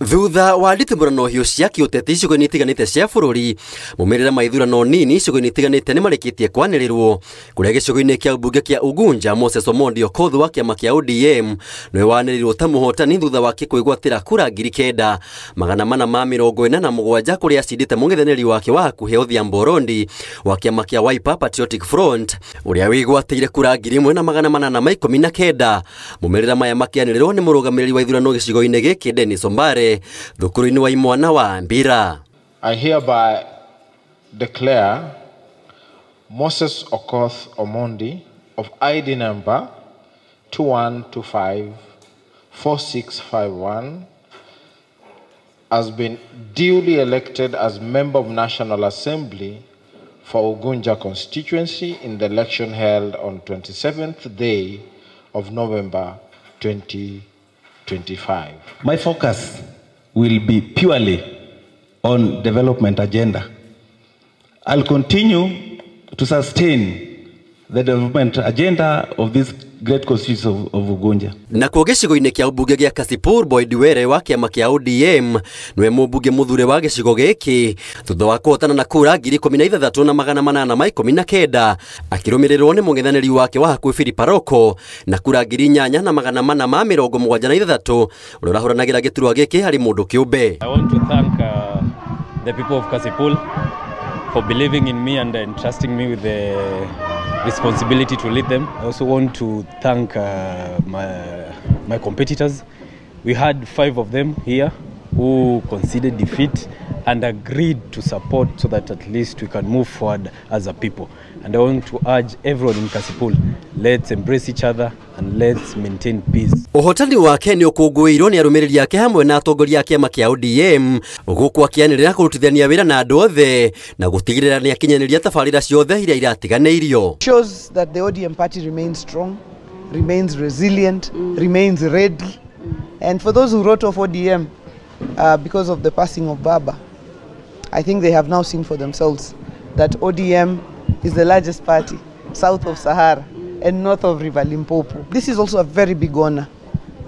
Thutha wa nditimũrano hiũ cia kĩũteti icigo-inĩ itiganĩte cia bũrũri, maumĩrĩra ma ithurano nini icigo-inĩ itiganĩte nĩmarĩkĩtie kwanĩrĩrwo, kũrĩa gĩcigo-inĩ kĩa mbunge kĩa Ugunja Moses Omondi Okoth wa kĩama kĩa ODM nĩwe wanĩrĩirwo ta mũhotani thutha wake kwĩgwatĩra kura 9447 kũrĩa acindĩte mũng'ethanĩri wake wa hakuhĩ Odhiambo Orondi wa kĩama kĩa Wiper Patriotic Front ũrĩa wĩgwatĩire kura 1819. Maumĩrĩra maya makĩanĩrĩrwo nĩ mũrũgamĩrĩri wa ithurano gĩcigo-inĩ gĩkĩ Dennis Ombare thukuru-inĩ wa imwana wa Mbira. I hereby declare Moses Okoth Omondi of ID number 21254651 has been duly elected as member of National Assembly for Ugunja constituency in the election held on 27th day of November 2025. My focus will be purely on development agenda. I'll continue to sustain the development agenda of this great constituency of Ugunja. Nakuo gĩcigo-inĩ kĩa ũmbunge gĩa Kasipul Boyd Were wa kĩama kĩa ODM nĩwe mũmbunge mũthure wa gĩcigo gĩkĩ thutha wa kũhotana na kura 16819 akĩrũmĩrĩrwo nĩ mũng'ethanĩri wake wa hakuhĩ Philip Aroko na kura 8476 ũrĩa ũrahũranagĩra gĩturwa gĩkĩ harĩ mũndũ kĩũmbe. I want to thank the people of Kasipul for believing in me and entrusting me with the responsibility to lead them. I also want to thank my competitors. We had 5 of them here who conceded defeat and agreed to support so that at least we can move forward as a people. And I want to urge everyone in Kasipul, let's embrace each other and let's maintain peace. Ũhotani wake nĩ ũkũngũĩirwo nĩ arũmĩrĩri ake hamwe na atongoria a kĩama kĩa ODM gũkũ akĩanĩrĩra kũrutithania wĩra na andũ othe na gũtigĩrĩra nĩ akinyanĩria tabarĩra ciothe iria iratiganĩirio. Shows that the ODM party remains strong, remains resilient, remains ready. And for those who wrote off ODM because of the passing of Baba, I think they have now seen for themselves that ODM is the largest party south of Sahara and north of River Limpopo. This is also a very big honor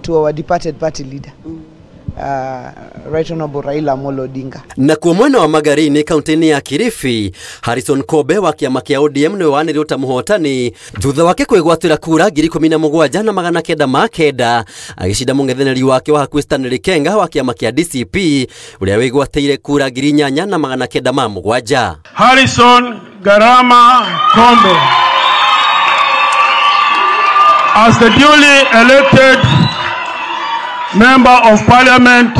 to our departed party leader, Right Honorable Raila Amolo Odinga. Nakuo mwena wa Magarini kaunti-inĩ ya Kilifi, Harrison Kobe wa kĩama kĩa ODM nĩwe wanĩrĩirwo ta mũhotani thutha wake kwĩgwatĩra kura 17909 agĩcinda mũng'ethanĩri wake wa hakuhĩ Stanley Kenga wa kĩama kĩa DCP ũrĩa wĩgwatĩire kura 8907. Harrison Garama Kombe as the duly elected Member of Parliament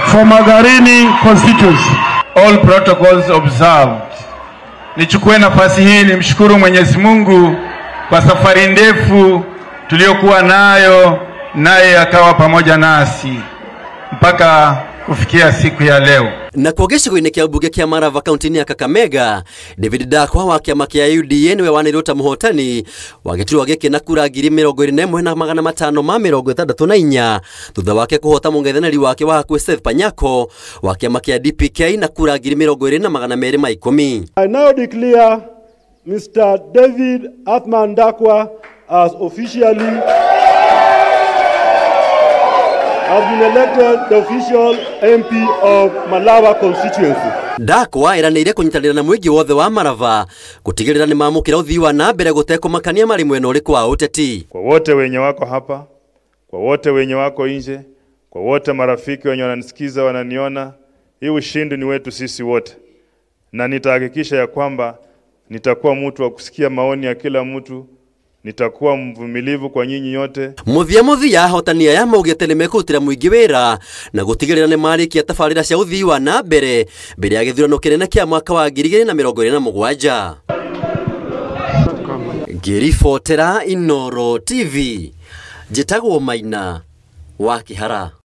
for Magarini constituency. All protocols observed. Nichukue nafasi hii nimshukuru Mwenyezi Mungu kwa safari ndefu tuliyokuwa nayo, naye akawa pamoja nasi mpaka kufikia siku ya leo. Nakuo gĩcigo-inĩ kĩa mbunge kĩa Marava kaunti-inĩ ya Kakamega, David Dakwa wa kĩama kĩa UDA nĩwe wanĩrĩirwo ta mũhotani wa gĩturwa gĩkĩ na kura 21,564 thutha wake kũhota mũng'ethanĩri wake wa hakuhĩ Seth Panyako wa kĩama kĩa DPK na kura 20,210. I now declare Mr. David Athman Dakwa as officially has been elected the official MP of Malawa constituency. Dakwa eranĩire kũnyitanĩra na mũingĩ wothe wa Marava gũtigĩrĩra nĩ mamũkĩra ũthii wa na mbere gũtekũmakania marĩ mwena ũrĩkũ wa ũteti. Kwa wote wenye wako hapa, kwa wote wenye wako nje, kwa wote marafiki wenye wananisikiza wananiona, hii ushindi ni wetu sisi wote. Na nitahakikisha ya kwamba nitakuwa mtu wa kusikia maoni ya kila mtu, nitakuwa mvumilivu kwa nyinyi yote. Muthia muthia ahotani aya maugĩte nĩ mekũrutĩra mũingĩ wĩra na gũtigĩrĩra nĩ marĩkia tabarĩra cia ũthii wa na mbere mbere ya gĩthurano kĩnene kĩa mwaka wa 2027. Ngĩribotera Inooro TV, njĩtagwo Maina wa Kĩhara.